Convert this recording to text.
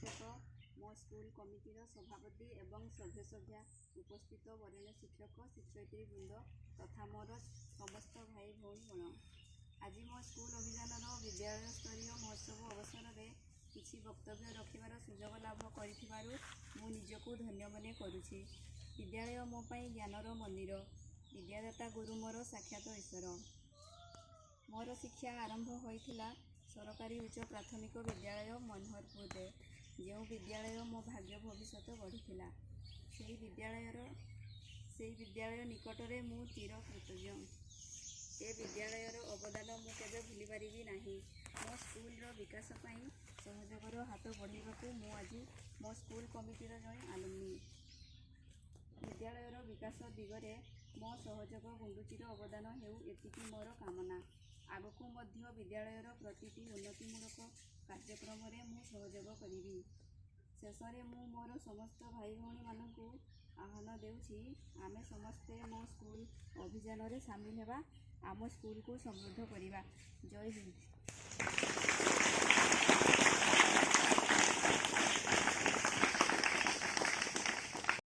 ଶିକ୍ଷକ, ମୋ ସ୍କୁଲ କମିଟିର ସଭାପତି ଏବଂ ସଭ୍ୟ ସଭ୍ୟା, ଉପସ୍ଥିତ ବରେଣ୍ୟ ଶିକ୍ଷକ ଶିକ୍ଷୟିତ୍ରୀ ବୃନ୍ଦ ତଥା ମୋର ସମସ୍ତ ଭାଇ ଭଉଣୀଗଣ, ଆଜି ମୋ ସ୍କୁଲ ଅଭିଯାନର ବିଦ୍ୟାଳୟ ସ୍ତରୀୟ ମହୋତ୍ସବ ଅବସରରେ କିଛି ବକ୍ତବ୍ୟ ରଖିବାର ସୁଯୋଗ ଲାଭ କରିଥିବାରୁ ମୁଁ ନିଜକୁ ଧନ୍ୟ ମନେ କରୁଛି। ବିଦ୍ୟାଳୟ ମୋ ପାଇଁ ଜ୍ଞାନର ମନ୍ଦିର। ବିଦ୍ୟାଦାତା ଗୁରୁ ମୋର ସାକ୍ଷାତ ଈଶ୍ୱର। ମୋର ଶିକ୍ଷା ଆରମ୍ଭ ହୋଇଥିଲା ସରକାରୀ ଉଚ୍ଚ ପ୍ରାଥମିକ ବିଦ୍ୟାଳୟ ମନୋହରପୁରରେ। ଯେଉଁ ବିଦ୍ୟାଳୟ ମୋ ଭାଗ୍ୟ ଭବିଷ୍ୟତ ଗଢ଼ିଥିଲା, ସେଇ ବିଦ୍ୟାଳୟ ନିକଟରେ ମୁଁ ଚିର କୃତଜ୍ଞ। ଏ ବିଦ୍ୟାଳୟର ଅବଦାନ ମୁଁ କେବେ ଭୁଲିପାରିବି ନାହିଁ। ମୋ ସ୍କୁଲର ବିକାଶ ପାଇଁ ସହଯୋଗର ହାତ ବଢ଼ାଇବାକୁ ମୁଁ ଆଜି ମୋ ସ୍କୁଲ କମିଟିର ଜଣେ ଆଲୁମିନି। ବିଦ୍ୟାଳୟର ବିକାଶ ଦିଗରେ ମୋ ସହଯୋଗ ଗୁଣ୍ଡୁଚିର ଅବଦାନ ହେଉ, ଏତିକି ମୋର କାମନା। ଆଗକୁ ମଧ୍ୟ ବିଦ୍ୟାଳୟର ପ୍ରତିଟି ଉନ୍ନତିମୂଳକ କାର୍ଯ୍ୟକ୍ରମରେ ମୁଁ ସହଯୋଗ କରିବି। ଶେଷରେ ମୁଁ ମୋର ସମସ୍ତ ଭାଇ ଭଉଣୀମାନଙ୍କୁ ଆହ୍ୱାନ ଦେଉଛି, ଆମେ ସମସ୍ତେ ମୋ ସ୍କୁଲ ଅଭିଯାନରେ ସାମିଲ ହେବା, ଆମ ସ୍କୁଲକୁ ସମୃଦ୍ଧ କରିବା। ଜୟ ହିନ୍ଦ।